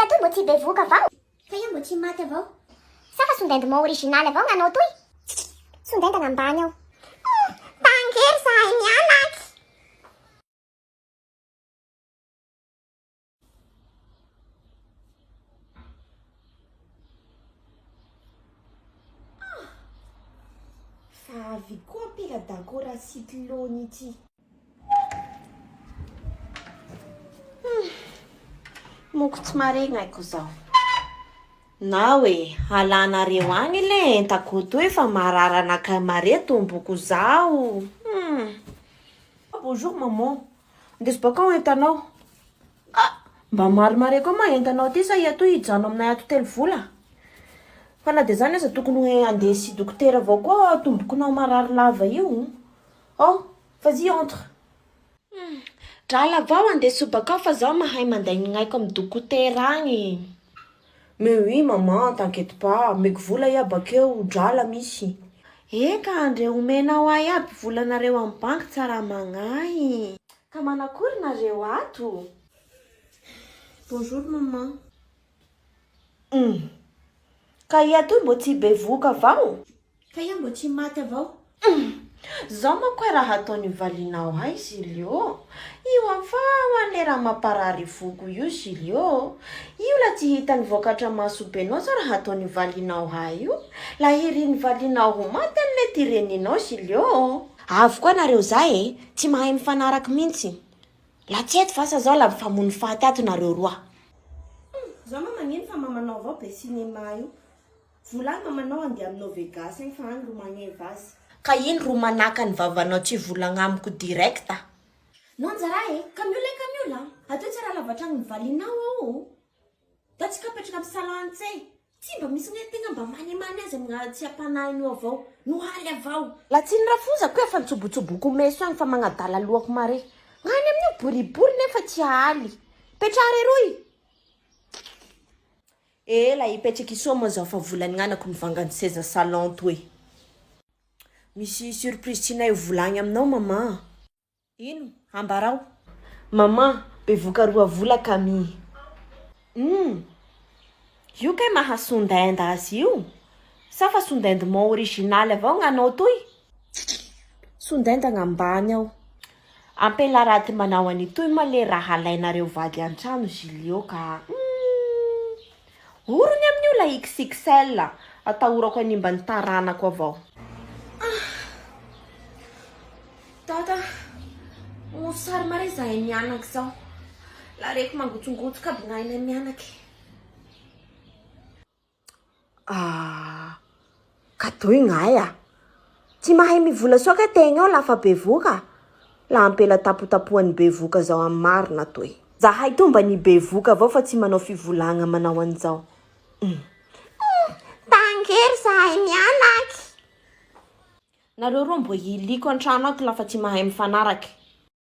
toy mbô tsy bevoka avao? Fa ia mbô tsy maty avao? Sa fa sondendement original avao gn'anao toy? Sondendana ambany ao. Hum, tangery zahay mianaky. Fa avy koa ampela dakora cyclone ity. Moko tsy maregny aiko zao. Nao e, alanareo agny le entako toy fa marary anakahy mare tomboko zao. Hum. Bonjour maman, andeso bakao entanao. Ah! Mba marimare koa ma entanao ty sa ia toy hijano aminay ato telo vola? Fa na dia zany aza tokony hoe andesy dokotera avao koa tombokinao marary lava io. Oh, vas-y entre. Hum, drala avao andeso bakao fa zaho mahay manday ny gnaiko amy dokotera agny. Mais oui maman, t'inquiète pas, omeko vola ia bakeo, drala misy. Eka andre omenao ahy aby volanareo amy banky tsara magnahy. Ka manakory nareo ato? Bonjour maman. Hum. Ka ia toy mbô tsy bevohoka avao? Ka ia mbô tsy maty avao? Hum. Zao manko e raha ataon'i valinao ahy Julio. Io avao anie raha mamparary voko io Julio. Io la tsy hitany vokatra masobenao zao raha ataon'i valinao ahy io. La irin'i valinao ho maty anie ty reninao Julio. Avy koa nareo zay e! Tsy mahay mifanaraky mintsy. La tsy eto vasa zao la mifamono faty ato nareo roa. Hum, za ma magnino fa mamanao avao be cinéma io. Vola agny mamanao andeha aminao Vegas agny fa agny ro magneva azy. Ka ino ro manaka ny vavanao tsy hivolagna amiko direct? Non zara e, kamiola e kamiola, atao tsara lavatragno ny valinao ao. Da tsy kapetraka am salon agny tsay. Tsy mba misy gne tegna mba manemany azy amina tsy ampanahiny io avao. Nohaly avao. La tsy ny rafozako efa nitsobotsoboko meso agny fa magnadala lohako mare. Gnany amin'io boribory nefa tsy ahaly. Petraha reroy. Ela hipetraky soa moa zao fa vola gnanako mivangany seza salon toy. Misy surprise tianay ho volagny aminao maman. Ino? Ambarao. Maman, bevoka roa vola Camille. Humm! Io kay maha sondend azy io? Sa fa sondendement original avao gnanao toy? Sondend agnambany ao. Ampela raty manao an'itoy ma le raha alainareo vady antrano Julio ka. Humm! Orony amin'io ilay XXL, atahorako hanimba ny taranako avao. Ah! Dada, mosary mare zahay mianaky zao. Lareko mangotsongotsoka aby gnainay mianaky. Ah! Ka doy gnahy ah! Tsy mahay mivola soa kay tegna eo lafa bevoka? La ampela tapotapohan'ny bevoka zao amin'ny marina toy. Zahay toa mba nibevoka avao fa tsy manao fivolagna manao an'izao. Hum. Tangery zahay mianaky. Nareo roa mbo hiliko antrano ato lafa tsy mahay mifanaraky.